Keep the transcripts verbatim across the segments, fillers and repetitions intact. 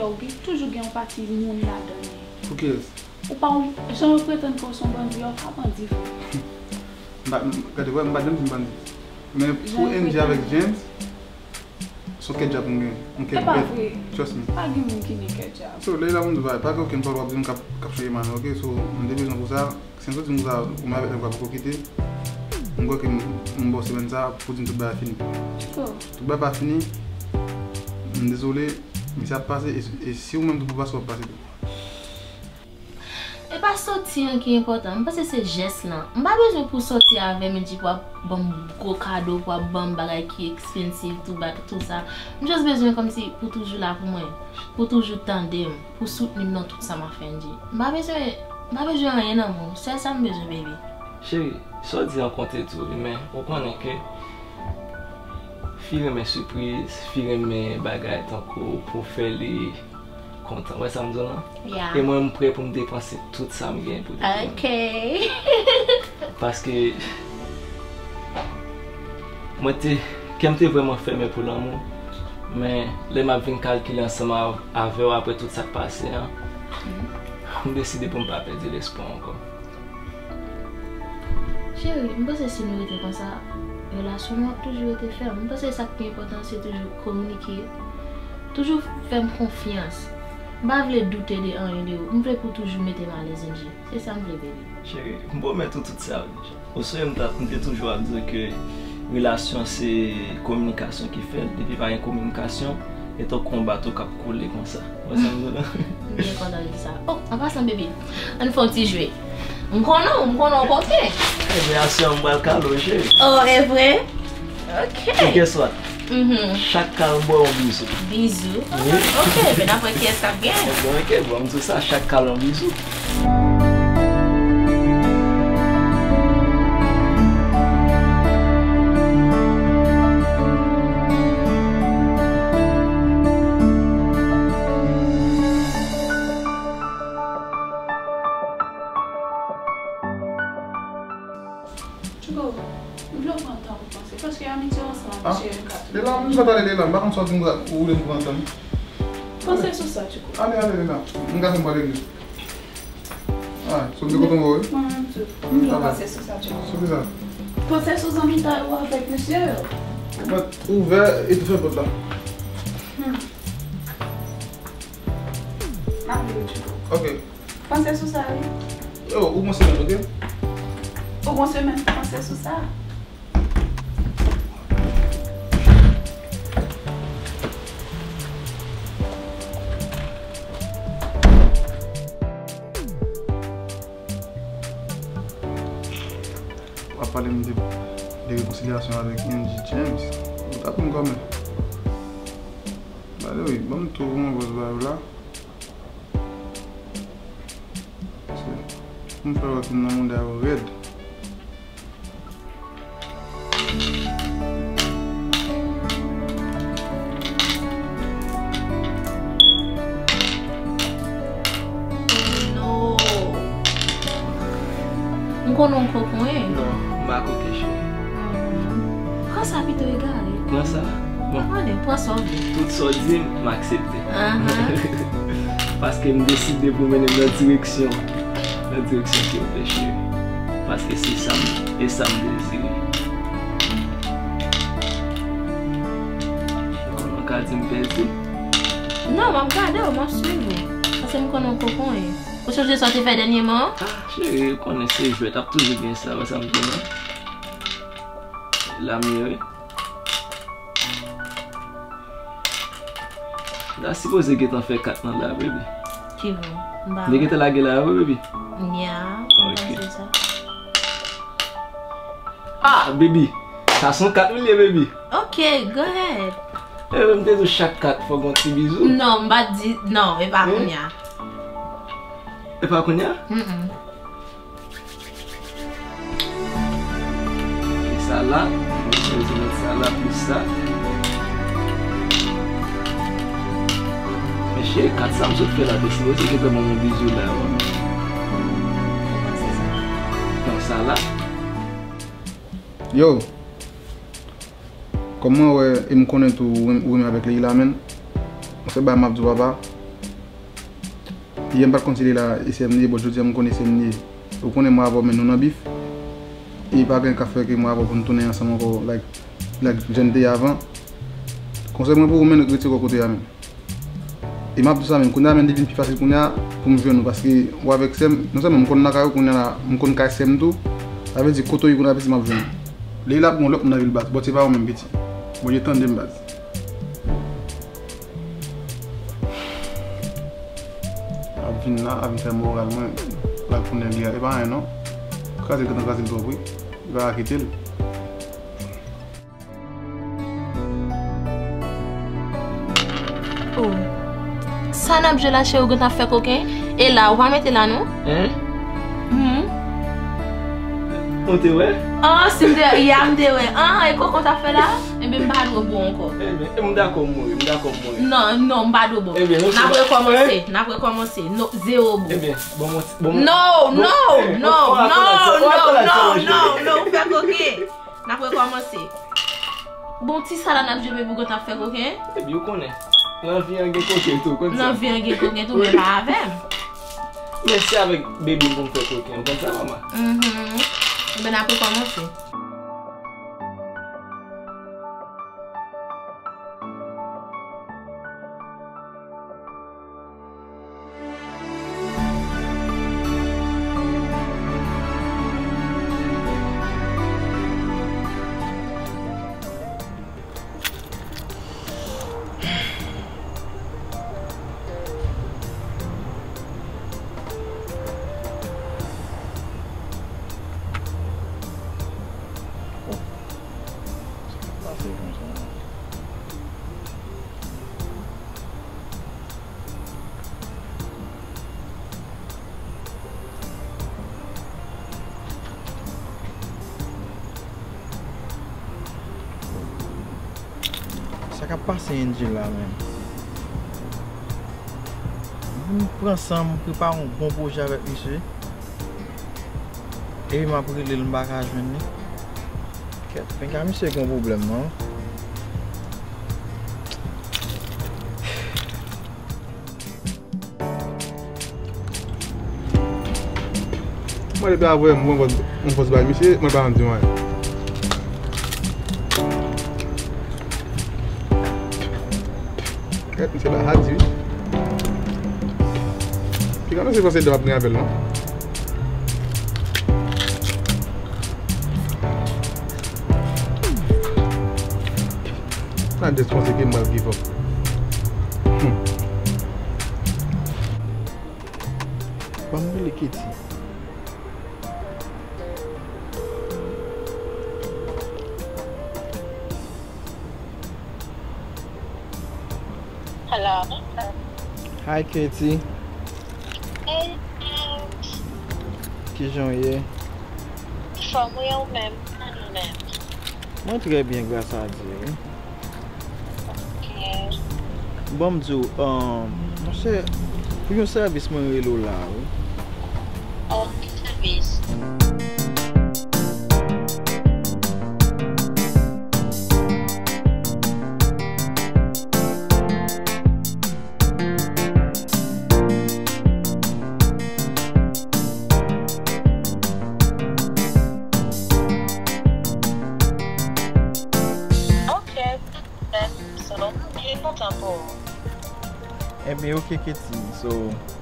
Ou gen, toujou gen yon pati moun ladan li. Pou kiyès? Ou pa yon, jan yo pretann ke w se yon bandi a, ou pa bandi vre. M pa, m, gade, wè, m pa janm di m bandi. Men pou Angie avèk James, se yon kè djab m gen. Yon kè bèt. Trust me. Pa gen moun ki gen kè djab. So, Leila, m di w bagay, pa gen okenn pawòl w ap di m k ap, k ap chanje m, ok? So, m te bezwen pou sa. Si m soti m konsa, ou menm avèk nèg ou pa poko kite, m kwè ke m, m ba w semèn sa pou di m tout bagay fini. Tout bagay pa fini, m dezole, misye ap pase, e, e si ou menm tou pou pase, w ap pase tou. E pa soti an ki enpòtan, m panse se jès lan. M pa bezwen pou w soti avè m epi pou w ap ban m gwo kado, pou w ap ban m bagay ki expensive, tou ba-, tou sa. M just bezwen kòmsi pou w toujou la pou mwen, pou w toujou tande m. Pou soutni m nan tout sa m ap fè, Angie. M pa bezwen, m pa bezwen anyen nan men w. Sèl sa m bezwen, baby. Cheri, sa w di an konte tou, wi, men ou konnen ke fi renmen sipriz, fi renmen bagay tankou pou fè li kontan. Wè sa m di w lan? Yeah. E mwen, m prè pou m depanse tout sa m gen pou li. Ok. Paske mwen te, kè m te vrèman fèmen pou lanmou, men lè m ap vin kalkile ansanm a, avè w apre tout sa k pase an, m deside pou m pa pèdi lespwa ankò. Cheri, m panse si nou rete konsa, relasyon nou ap toujou rete fèm. M panse sa k pi enpòtan se toujou kominike, toujou fè m konfyans. M pa vle doute de anyen de ou. M vle pou w toujou mete m alèz, Angie. Se sa m vle, baby. Cheri, m pwomèt ou tout sa w di. Oswè m t ap, m te toujou ap di w ke relasyon se kominikasyon ki fè l. Depi pa gen kominikasyon, e tankou yon bato k ap koule konsa. Wè sa m di w lan? M byen kontan w di sa. Oh, an pasan, baby, ann fè yon ti jwe. M konnen w, m konnen w koke. Ebyen, aswè a m pral kale w, cheri. Oh, e vre? Ok. E guess what? Mhm. Chak kal m ba w yon bizou. Bizou? Wi. Ok, ebyen n ap wè kiyès k ap genyen. Ebyen, ok, bon, m di w sa, chak kal yon bizou. Tchouko, m vle w pran tan pou w panse, paske ann itilize ansanm, ah, cheri, m ka tou. Leila, m sot pale Leila, m pa konn sa w di m ou vle m pran tan. Panse sou sa, Tchouko. Ale, ale, Leila. M ka fè m pale li. Ah, so m te kontan wè w, wi. Mwen menm tou. M vle w panse sou sa, Tchouko. Sou ki sa? Panse sou zanmitay ou avèk mesye yo. Mwen ouvè e tou fè pòt la. Hmm. M ap rele Tchouko. Ok. Panse sou sa, wi. Yo, ou gon semèn, ok? Ou gon semèn pou panse sou sa. W ap pale m de, de rekonsilyasyon avèk Angie James. Ou ta konn kòman. By the way, ban m tou pou mwen pòz bagay la. Paske pou m fè wè ki nan mouda yo rèd. No. M konnen w koken. Non, m pa koken, cheri. Pran sa pito, egare. Pran sa? Bon. Ann, pran sa w vle. Tout sa w di m, m aksepte. Ahan. Paske m deside pou mennen m nan direksyon, nan direksyon ke w vle, cheri. Paske se sa m, e sa m dezire. Kòman w ka di m pèdi? Non, m ap gade w, m ap swiv ou. Paske m konnen w koken. Ou sonje sa w te fè dènyèman an? Ah, cheri, ou konnen se jwèt, ap toujou gen sa, wè sa m di w lan. La m ye, wi. N ta sipoze gentan fè kat lan la, baby. Ki bon? M pa wè. Li gentan lage la, wi, baby. Ya, m panse sa. Ah, baby. Sa se yon kat ou li ye, baby. Ok, go ahead. Eh, m te di w chak kat fò gon ti bizou. Non, m pa t di, non, e pa kounye a. E pa kounye a? Mm-mm. E sa la, mwen te met sa la plis sa. Men cheri, kat sa m sot fè la, te sipoze gentan ban m yon bizou la, wi. Non, sa la. Yo! Kòm mwen wè, e m konnen tou, ou renmen, ou renmen avèk Leila, menn. Yon sèl bagay m ap di w, papa. Yè m pa t konn si li la, e sè m li ye, but jodi a m konnen sè m li ye. Ou konnen mwen avè w, men nou nan bif. E pa gen ka fè ke mwen avè w pou n tounen ansanm ankò, like, like jan n te ye avan. Konsèy mwen pou ou, men retire w kote a menm. E m ap di sa menm, kounye a menm li vin pi fasil kounye a pou m jwenn ou, paske ou avèk sè m, non sèlman m konn lakay ou kounye a la, m konn kay sè m tou, sa vle di kote w ye kounye a piti m ap jwenn ou. Lè l ap gen yon lòt moun nan vil baz, but se pa ou menm piti. Bondye tande m baz. Ap vin la, ap vin fè moral mwen, l ap konnen li a, e pa anyen non. Kraze l gentan kraze l twòp wi, li pa ka kite l. Oh. Sa n ap jwe la, cheri, ou gentan ap fè koken? E la, ou pa mete la, non? Hein? Mhm. Ou te wè? Ah, si m te, ya m te wè. Ah, e koken w t ap fè la? Ebyen, m pa dwe bo ankò. Ebyen, m dakò m mouri, m dakò m mouri. Non, non, m pa dwe bo. Ebyen, n ap rekòmanse, n ap rekòmanse. No, zewo bo. Ebyen, bon, bon, bon. No, no, no, no, no, no, no, ou fè koken. N ap rekòmanse. Bon, ti sa la n ap jwe, baby, ou gentan ap fè koken? Baby, ou konnen. Nan vi an gen koken tou, konn sa. Nan vi an gen koken tou, men pa avè m. Men se avèk baby m pou m fè koken, ou konn sa, mama? Mhm. Ebyen, n ap rekòmanse. Pase konsa. Sa k ap pase Angel la menm? M pran san m prepare yon bon pwojè avèk misye. Epi m ap rele l, m pa ka jwenn li. Kèt, penka misye gen yon pwoblèm non. Mwen depi a voye m yon fòs bay misye, mwen pa janm di anyen. Kèt, misye ba hadi wi. Piga misye panse de ap gen avè l non. Sa just panse ke m pral give up. Hmm. Ban m rele Katie. Hello. Hi, Katie. Hey, James. Kijan w ye? Anfòm, wi, ou menm? Ou menm? Mwen trè byen, gras a Dye, wi. Ok. Ban m di w, um, monchè, pou yon sèvis mwen rele w la, wi. Ok, sèvis. Ok, so, m byen kontan pou ou. Enben, ok, Katie. So,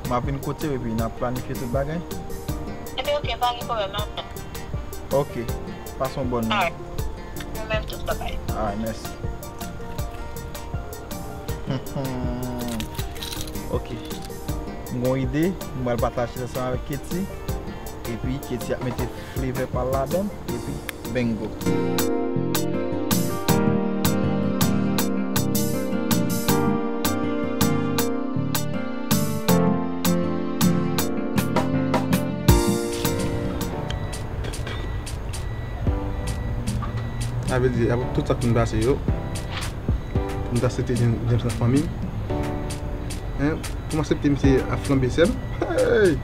m ap vin kote w epi n ap planifye tout bagay. Enben, ok, pa gen pwoblèm, n ap fè. Ok, pase yon bòn nwit. Alright. Ou menm tou, babay. Alright, mèsi. Ok. M gon ide, m pral pataje l ansanm avèk Katie. Epi Katie ap mete flavor pa l ladan l. Epi bingo. Sa vle di, apre tout sa k fin pase yo, pou m ta aksepte James, James nan fanmi m, hein, pou m aksepte misye ap flanbe sè m. Hey!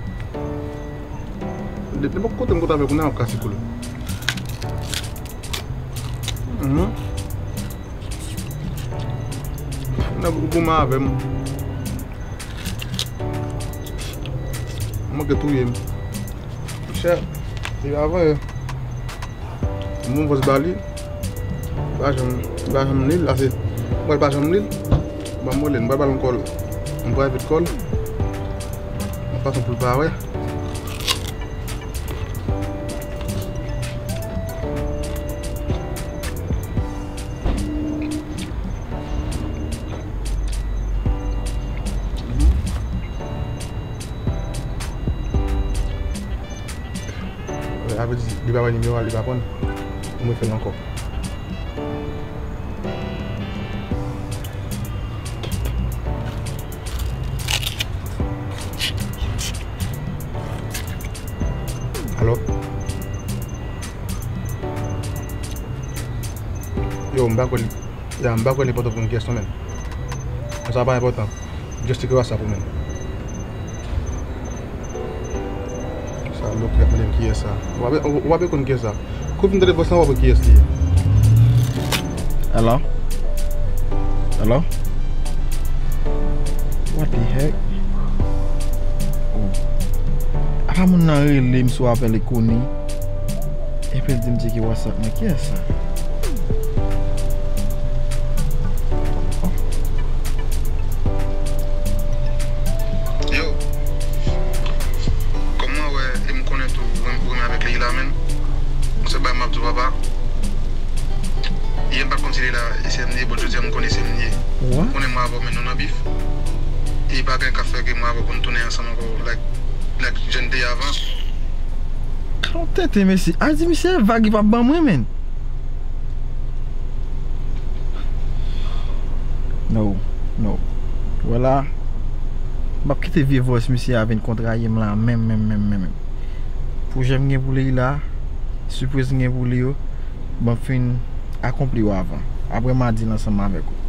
Nenpòt kote m kontre avè l kounye a, m ap kase kou l. Mhm. Nèg ou goumen avè m. Manke touye m. Monchè, li pa vanyen. Mwen fòs ba li. Li pa janm, li pa janm li l, la se, mwen pa janm li l. Ban m rele l, m pral ba l yon call. Yon private call. Yon fason pou l pa wè. Sa vle di, li pa wè nimewo a, li pa konn. Mwen fè l ankò. Alo? Yo, m pa kwè li, ya, m pa kwè li enpòtan pou m kiyès non, men. Sa pa enpòtan. Just cheke WhatsApp ou menm. Sa lòt k ap mande m kiyès sa. Ou pa, ou, ou pa konn kiyès sa. Kou fin tande vòs lan, w ap wè kiyès li ye. Hello? Hello? What the heck? Oh. Apa moun nan rele m sou apèl e koni? Epi l di m tcheke WhatsApp mwen. Kiyès sa? Yo, kòm mwen wè, e m konnen tou, ou renmen, ou renmen avèk Leila, menm. Yon sèl bagay m ap di w, papa. Yè m pa t konn si Leila e sè m li ye, but jodi a m konnen se m li ye. Ou konnen mwen avè w, men nou nan bif. E pa gen ka fè ke mwen avè w pou n tounen ansanm ankò, like, like jan n te ye avan. Kalon tenten, mesye. A di misye vag li p ap ban mwen, menn. No, no. Wè la, m p ap kite vye vòs misye a vin kontraye m la, menm, menm, menm, menm, menm. Pwojè m gen pou Leila, sipriz m gen pou li yo, m ap fin akonpli yo avan. Apre m a deal ansanm avèk ou.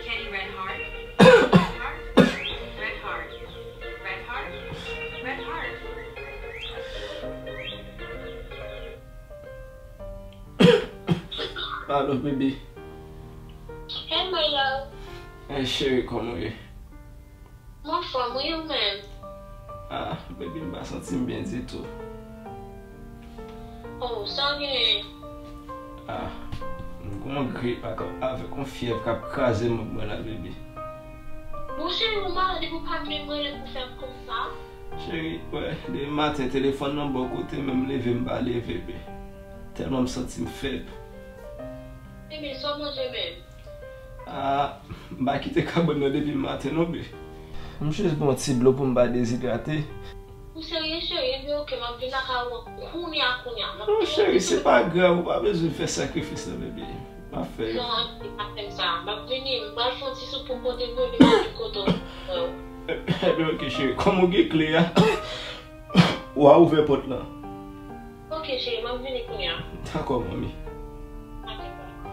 Kenny Red Heart. Red Heart. Red Heart. Red Heart. Red Heart. Alo, bebe. Hey, my love. Hey, cheri, kòman w ye? M anfòm, wi, ou menm? Ah, baby, m pa santi m byen ditou. Oh, sa w genyen? Ah, m gen yon grip ak, avèk yon fyèv k ap kraze m mwen la, baby. Bon, cheri, ou malad epi w pa menm rele pou fè m konn sa? Cheri, wè, depi maten, telefòn nan bò kote, men m leve, m pa leve, baby. Tèlman m santi m fèb. Ebyen, sa w manje menm? Ah, m pa kite kabann nan depi maten non, baby. M jis bwè yon ti dlo pou m pa dezidrate. Ou serye, cheri? Ebyen, oke, m ap vin lakay ou an kounye a, kounye a. M ap... Non, cheri, se pa grav, ou pa bezwen fè sakrifis la, baby. M ap fè yo. Non, ann, pa fè m sa. M ap vini, m pral fè yon ti soup pou m pote pou ou, epi m ap vin kote w. Ebyen, oke, cheri. Kòm ou gen kle a, w a ouvè pòt lan. Oke, cheri, m ap vini kounye a. Dakò, manmi. Oke, bye.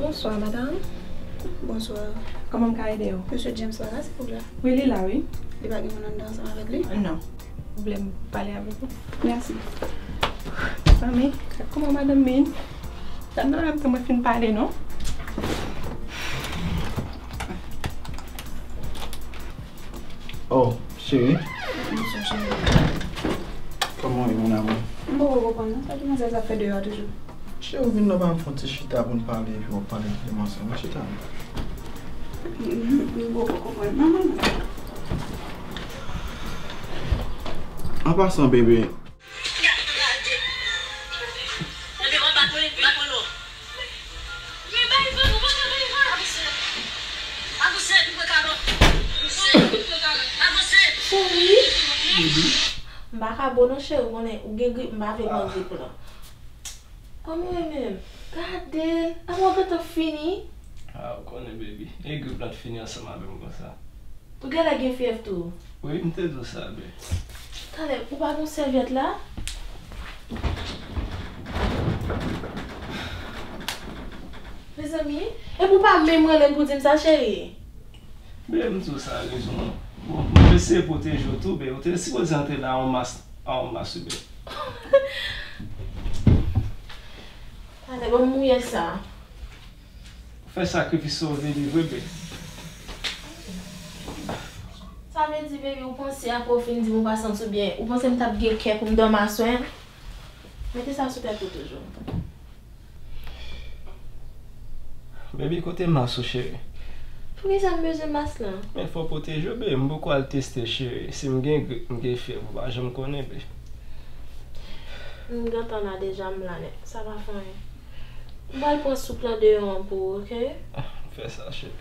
Bonswa, madanm. Bonswa. Kòman m ka ede w? Mesye James pa la, silvouplè? Wi, li la, wi. Li pa gen moun anndan ansanm avèk li? Non. Ou vle m pale avèk ou? Mèsi. Zanmi, gad kòman madanm vin. Gad nan menm tan mwen fin pale, non? Oh, cheri. Bonswa, cheri. Kòman w ye, mon amour? M poko konprann non, sa demanzèl sa ap fè deyò a toujou. Cheri, ou vin la ba m fè yon ti chita pou n pale, epi w ap pale de demanzèl. Ann chita non. M poko konprann non, manman. An pasan, bebe. Cheri, m pa ka bo non cheri, ou konnen ou gen grip, m pa vle pran grip lan. Kòman w ye menm? Gade l, avan w gentan fini. Ah, ou konnen, baby, e grip lan t fini ansanm avè m konsa. Ou genlè gen fyèv tou. Wi, m te di w sa, bebe. Talè, ou pa gen sèvyèt la? Mezanmi, epi w pa menm rele m pou di m sa, cheri? Bebe, m di w sa, rezon an. Bon, m eseye pwoteje w tou, bebe. Ou te sipoze antre la a yon mas, a yon mas, bebe. Talè, ban m mouye sa. Ou fè sakrifis sa w vle li vre, bebe. Sa vle di, baby, ou panse apre w fin di m ou pa santi w byen, ou panse m t ap gen kè pou m dòmi aswè? Mete sa sou tèt ou toujou. Baby, kote mas ou, cheri? Poukisa m bezwen mas lan? Men fò w pwoteje w, bebe. M poko al teste, cheri. Si m gen grip, m gen fyèv, ou pa janm konnen, bebe. M gentan la deja, m la nèt. Sa pa fè anyen. M pral pran soup lan deyò an pou ou, oke? Ah, fè sa, cheri.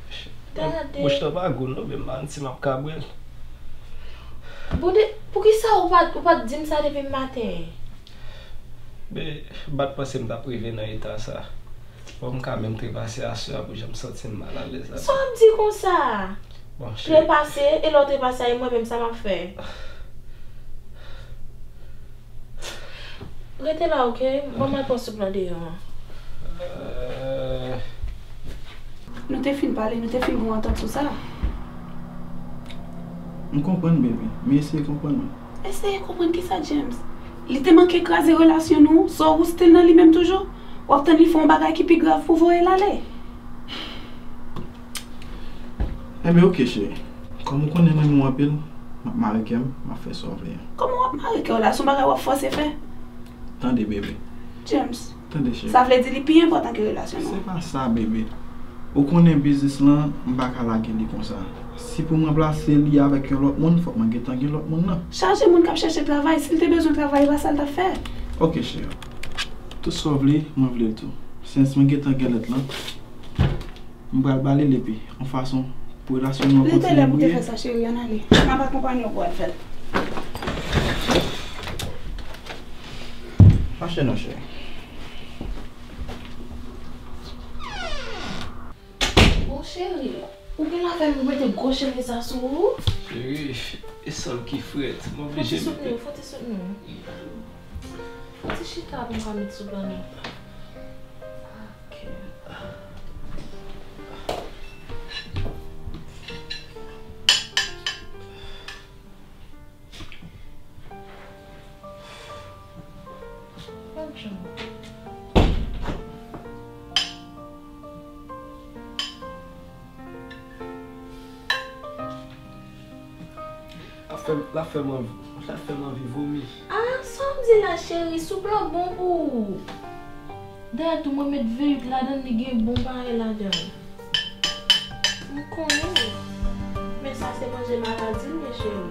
Gade. Bouch lan pa gou non, men m pa konn si m ap ka bwè l. Bondye, poukisa ou pa, ou pa t di m sa depi maten? Men, m pa t panse m t ap rive nan eta sa. Fò m ka menm trepase aswè a pou jan m santi m malalèz la. Sa w ap di konsa? Bon, cheri. Trepase, e lè w trepase a, e mwen menm sa m ap fè? Rete la, oke? Ban m al pran soup lan deyò an. Euh. Nou te fin pale, nou te fin gen yon antant sou sa. M konprann, baby. M eseye konprann ou. Eseye konprann kisa, James? Li te manke kraze relasyon nou, so ou still nan li menm toujou? W ap tann li fè yon bagay ki pi grav pou voye l ale? Enben, oke, cheri. Kòm ou konnen m renmen w anpil, m ap mare kè m, m ap fè sa w vle a. Kòman w ap mare kè w la? Se yon bagay w ap fòse fè? Tande, bebe. James, tande, cheri. Sa vle di li pi enpòtan ke relasyon nou an? Se pa sa, bebe. Ou konnen biznis lan, m pa ka lage li konsa. Si pou m ranplase li avèk yon lòt moun, fòk mwen gentan gen lòt moun nan. Chaje moun k ap chèche travay, si l te bezwen travay, e pa sa l t ap fè. Oke, cheri. Tout sa w vle, mwen vle l tou. Sens mwen gentan gen lèt lan. M pral ba li l epi, yon fason pou relasyon nou an kontinye briye. Li te lè pou te fè sa, cheri, ann ale. M ap akonpanye w pou w al fè l. Mache non, cheri. Bon, cheri, ou gen la flèm pou mete gwo chemiz sa sou ou? Cheri, e sòl ki frèt. M oblije mete. Fò ti soutni w, fò ti soutni w. Fò ti chita pou m ka met soup lan nan. Ok. L ap fè, l ap fè m anvi, l ap fè m anvi vomi. Ah, sa w ap di la, cheri? Soup lan bon pou ou. Dayè tou, mwen met V uit ladan l, li gen bon bagay ladan l. M konnen. Men sa se manje maladi l ye, cheri.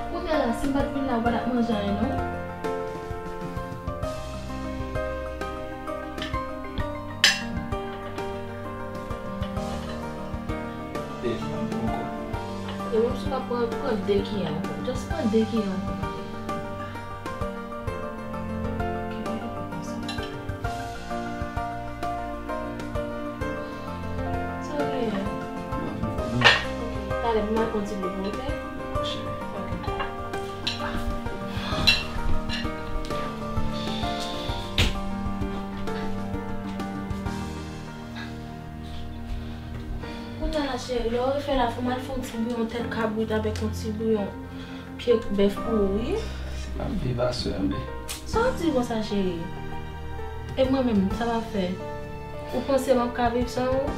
Kounye a la, si m pa t vin la, ou pa t ap manje anyen, non? E, ban m pran ankò. E menm si w pa pran, pran de kiyè ankò. Just pran de kiyè ankò. Ok, konsa. Sa w genyen? Ok, talè, m al pran ti dlo pou ou, ok? Cheri. Ok. Cheri, lè w refè la, fò m al fè yon ti bouyon tèt kabrit avèk yon ti bouyon pye bèf pou ou, wi. Se m ap viv aswè a, men. Sa w ap di konsa, cheri? E mwen menm, sa m ap fè? Ou panse m ap ka viv san ou?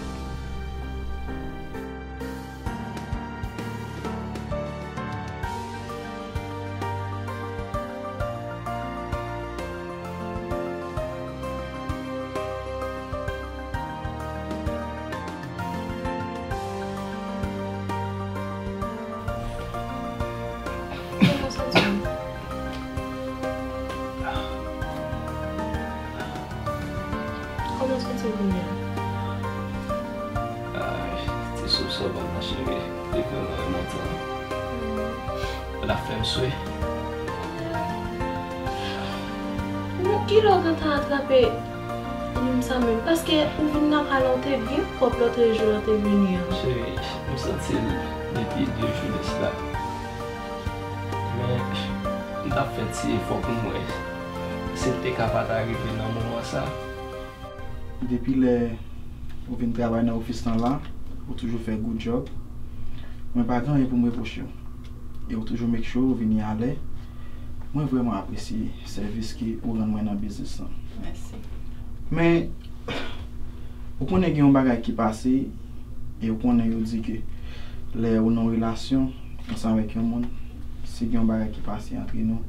Kòman w santi w? Kòman w santi w kounye a? Ah, ti soup sa w ban m nan, cheri, li vrèman remontan. L ap fè m swe. Bon, kilè w gentan atrape rhum sa menm? Paske ou vin lakay la, ou te byen pwòp lòtrejou lè w te vini an. Cheri, m santi l depi de jou de sila. Men, m t ap fè ti efò pou m wè si l te ka pa ta rive nan moman sa. Depi lè ou vin travay nan ofis lan la, ou toujou fè good job. Mwen pa gen anyen pou m repwoche w. E ou toujou make sure ou vini alè. Mwen vrèman apresye sèvis ke ou rann mwen nan biznis lan. Mèsi. Men, ou konnen gen yon bagay ki pase, e ou konnen yo di ke lè ou nan yon relasyon ansanm avèk yon moun, si gen yon bagay ki pase antre nou,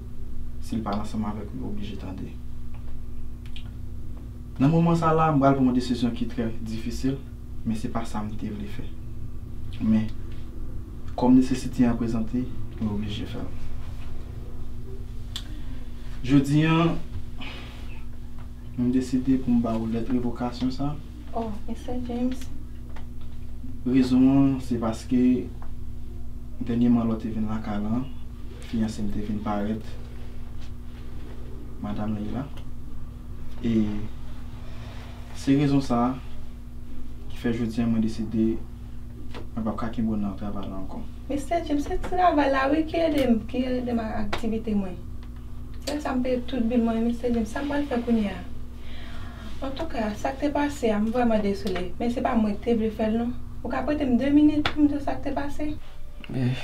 si l pa ansanm avèk ou, yo oblije tande. Nan moman sa la, m pral pran yon desizyon ki trè difisil, men se pa sa m te vle fè. Men, kòm nesesite an prezante, mwen oblije fè l. Jodi an, m deside pou m ba ou lèt revokasyon sa. Oh, Mister James. Rezon an, se paske dènyèman lè w te vin lakay lan, fiyanse m te vin parèt, Madanm Leila. E se rezon sa a ki fè jodi a mwen deside mwen p ap ka kenbe w nan travay la ankò. Mister James, se travay la wi ki ede m, ki ede m ak aktivite mwen. Se sa m peye tout bil mwen, Mister James, sa m pral fè kounye a? Antouka, sa k te pase a, m vrèman dezole, men se pa mwen ki te vle fè l non. Ou ka prete m de minit pou m di w sa k te pase? Eh,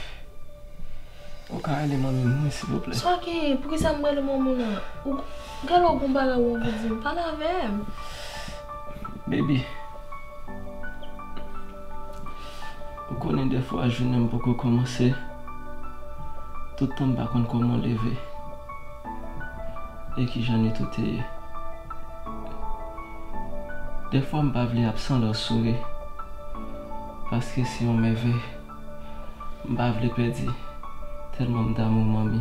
ou ka rele manmi m wi, silvouplè? Sa w genyen? Poukisa m rele manmi w la? Ou, gade w gon bagay ou anvi di m, pale avè m. Baby, ou konnen dèfwa jounen m poko kòmanse, tout tan m pa konn kòman leve, e kijan nwit ou te ye. Dèfwa m pa vle absan lè w souri, paske se yon mèvèy. M pa vle pèdi, tèlman m damou manmi.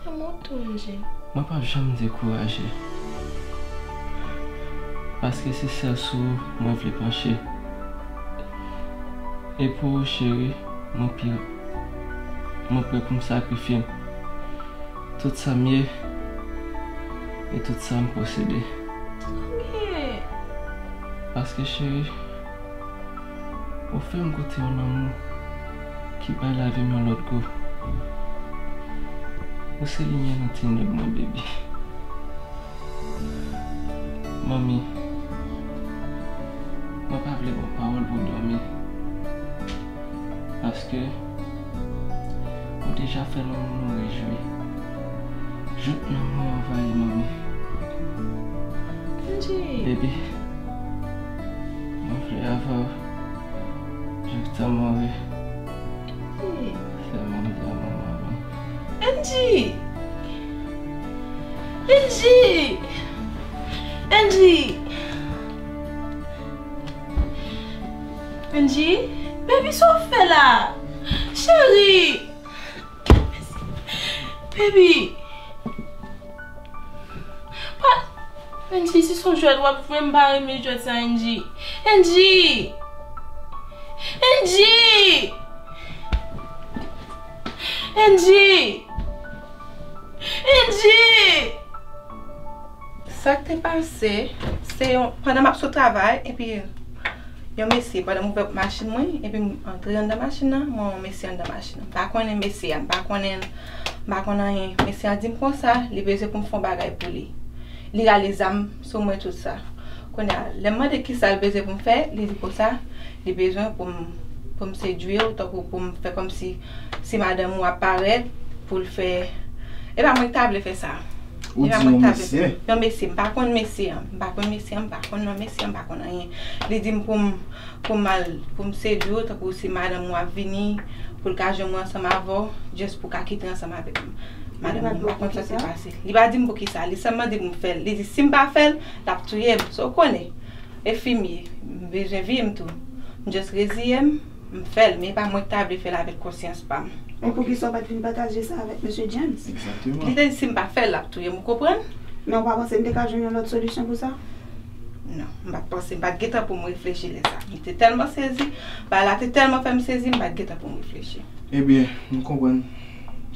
Renmen w tou, Angie. Mwen p ap janm dekouraje. Paske se sèl sou ou mwen vle panche. E pou ou, cheri, mwen pi, mwen prè pou m sakrifye m. Tout sa m ye, e tout sa m posede. Sa w genyen? Paske, cheri, ou fè m goute yon lanmou ki bay lavi m yon lòt gou. Ou se limyè nan tenèb mwen, baby. Manmi, mwen pa vle ba w pawòl pou w dòmi, paske ou deja fè lanmou nou rejwi. Jouk lanmou anvayi, manmi. Angie. Baby, mwen vle avè w jouk tan mò wi. Angie. Sèlman m damou manmi. Angie! Angie! Angie! Angie! Baby, sa w fè la? Cheri! Baby! Pa, Angie, si se yon jwèt w ap jwe, m pa renmen jwèt sa, Angie. Angie! Angie! Angie! Angie! Sa k te pase, se yon, pandan m ap sot travay, epi yon mesye, pandan m ouvè machin mwen, epi m antre anndan machin nan, m wè yon mesye anndan machin nan. M pa konnen mesye a, m pa konnen l, m pa konn anyen. Mesye a di m konsa, li bezwen pou m fè yon bagay pou li. Li rale zam sou mwen, tout sa. Kounye a, lè m mande kisa l bezwen pou m fè, li di konsa, li bezwen pou m pou m sedwi w, tankou pou m fè kòmsi si madanm ou ap parèt, pou l fè, e pa mwen ki ta vle fè sa. Ou di yon mesye? Yon mesye, m pa konn mesye an, m pa konn mesye an, m pa konn non mesye an, m pa konn anyen. Li di m pou m, pou m al, pou m sedwi w, tankou si madanm ou ap vini, pou l ka jwenn mwen ansanm avè w, just pou ka kite ansanm avèk m. Madanm ou, m pa konn sa ki pase. Li pa di m poukisa, li sèlman di pou m fè l. Li di si m pa fè l, l ap touye m. So w konnen, e fi m ye, m bezwen vi m tou. M just reziye m, m fè l, men e pa mwen ki ta vle fè l avèk konsyans pa m. E poukisa w pa t vin pataje sa avèk mesye James? Egzakteman. Li te di si m pa fè l, l ap touye m, ou konprann? Men w pa panse m te ka jwenn yon lòt solisyon pou sa? Non, m pa t panse, m pa t gentan pou m reflechi lè sa. M te tèlman sezi, bagay la te tèlman fè m sezi, m pa t gentan pou m reflechi. Ebyen, m konprann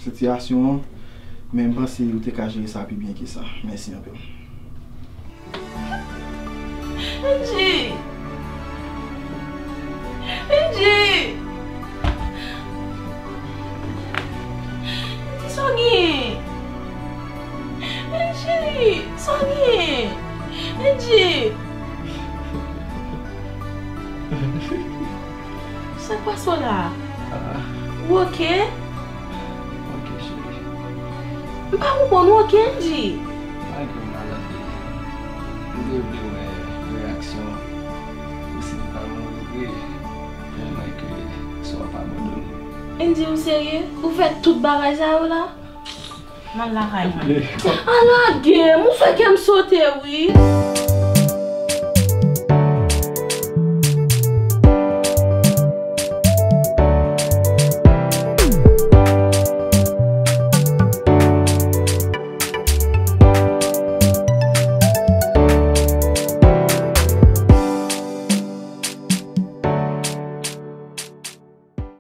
sitiyasyon an, men m panse ou te ka jere sa pi byen ke sa. Mèsi anpil. Angie! Angie! Angie, sa w genyen? Angie, sa w genyen? Angie! Sa k pase w la? Ah. Ou oke? Oke, cheri. M pa konprann ou oke, Angie. Malgre w malad, baby, m te vle wè reyaksyon ou si m pa mouri vre, tèlman ke sa w ap abandone m. Angie, ou serye? Ou fè tout bagay sa yo la? M al lakay mwen. Ala gen, ou fè kè m sote, wi.